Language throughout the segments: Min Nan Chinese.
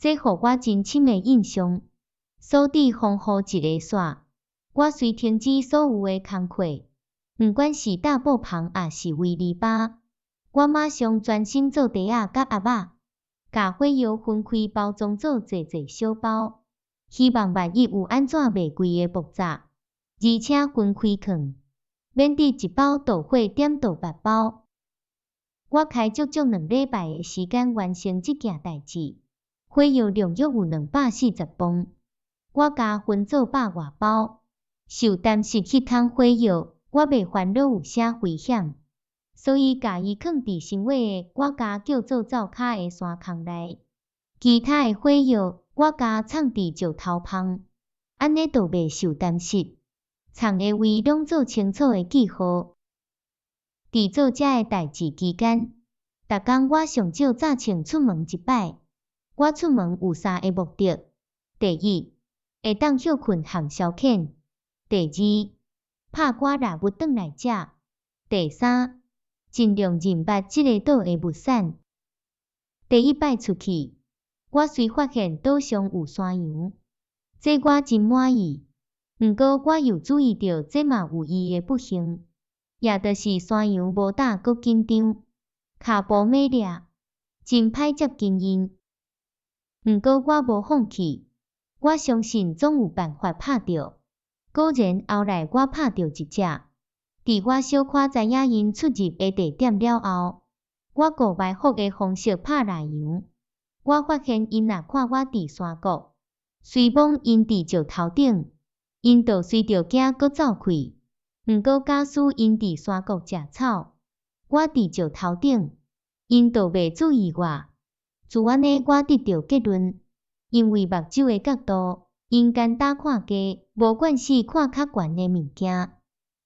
這予我真深的印象。鎖佇防護一个線，我隨停止所有的工課，毋管是搭布棚抑是圍籬巴，我馬上專心做袋仔佮盒仔，共火藥分開包裝做濟濟小包，希望萬一有按怎袂規的爆炸，而且分開囥，免得一包著火點著別包。我開足足2禮拜的時間完成這件代誌，火藥量約有240磅，我共分做百外包。受擔失彼桶火藥，我袂煩惱有啥危險，所以共伊囥佇身尾的，我共叫做灶跤的山空內。其他的火藥，我共藏佇石頭縫，按呢就袂受擔失。藏的位攏做清楚的記號。佇做這个代誌期間，逐工我上少早穿出門一擺。我出門有三个目的：第一，會當歇睏和消遣；第二，拍寡獵物轉來食；第三，盡量認捌這个島的物產。第一擺出去，我隨發現島上有山羊，這我真滿意。毋過我又注意著，這嘛有伊的不幸。也就是山羊無膽閣緊張，跤步猛掠，真歹接近𪜶。毋過我無放棄，我相信總有辦法拍著。果然後來我拍著一隻。佇我小可知影𪜶出入的地點了後，我雇埋伏的方式拍獵羊。我發現𪜶若看我佇山谷，隨摸𪜶佇石頭頂，𪜶就隨著驚閣走開。毋過假使𪜶佇山谷食草，我佇石頭頂，𪜶就袂注意我。自按呢，我得著結論，因為目睭的角度，𪜶簡單看低，無慣勢看較懸的物件。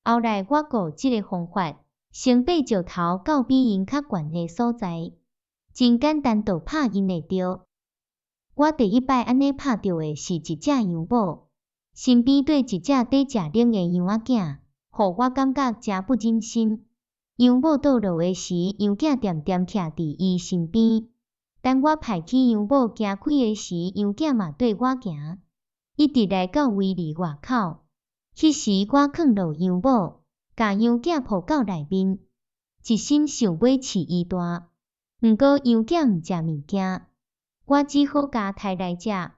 後來我雇這个方法，先爬石頭到比𪜶較懸的所在，真簡單就拍𪜶會著。我第一擺按呢拍著的是一隻羊母，身邊綴一隻佇食奶的羊仔囝，予我感覺誠不忍心。羊母倒落的時，羊囝恬恬徛佇伊身邊。等我排起羊母行開的時，羊囝嘛綴我行，一直來到圍籬外口。彼時我囥落羊母，共羊囝抱到內面，一心想欲飼伊大。毋過羊囝毋食物件，我只好共刣來食。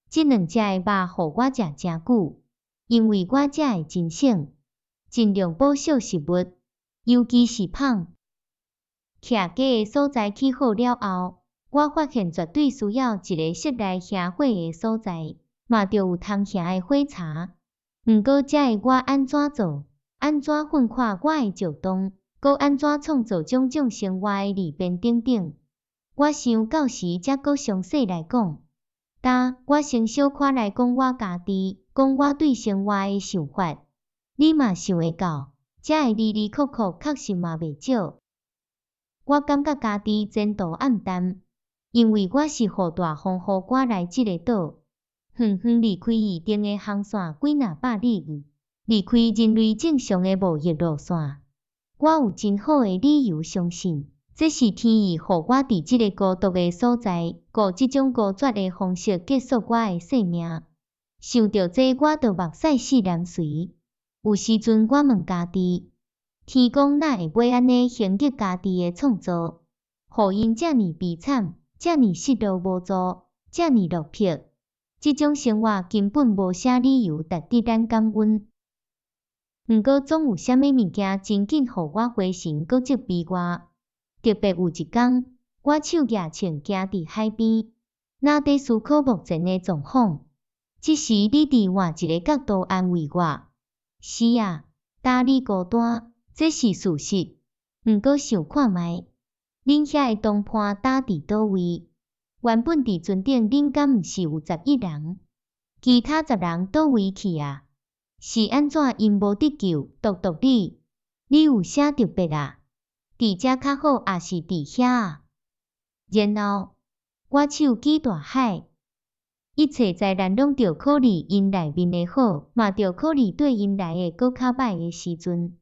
這兩隻的肉予我食誠久，因為我食會真省，盡量補少食物，尤其是麭。徛家的所在起好了後，我發現絕對需要一个室內燃火的所在，嘛著有通燃的火柴。毋過這个我按怎做？按怎訓看我的石洞？閣按怎創造種種生活的利便等等？我想到時才閣詳細來講。今我先小可來講我家己，講我對生活的想法。你嘛想會到，這个離離扣扣確實嘛袂少。我感覺家己前途暗淡，因為我是予大風雨趕來這个島，遠遠離開預定的航線幾若百里遠，離開人類正常的貿易路線。我有真好的理由相信，這是天意予我佇這个孤獨的所在，過這種孤絕的方式結束我的生命。想著這，我就目屎四連隨。有時陣我問家己，天公哪會欲按呢刑虐家己的創造，予𪜶遮爾悲慘，遮爾失落無助，遮爾落魄？這種生活根本無啥理由值得咱感恩。毋過總有啥物物件真緊予我灰心閣責備我。特別有一工，我手舉槍行佇海邊，若佇思考目前的狀況。這時你佇換一个角度安慰我：是啊，今你孤單，這是事實。毋過想看覓，恁遐的同伴今佇佗位？原本佇船頂恁敢毋是有11人？其他十人佗位去啊？是按怎𪜶無得救，獨獨你？你有啥特別啊？佇遮較好，抑是佇遐啊？然後我手舉大海，一切災難攏著考慮𪜶內面的好，嘛著考慮對𪜶來的閣較䆀的時陣。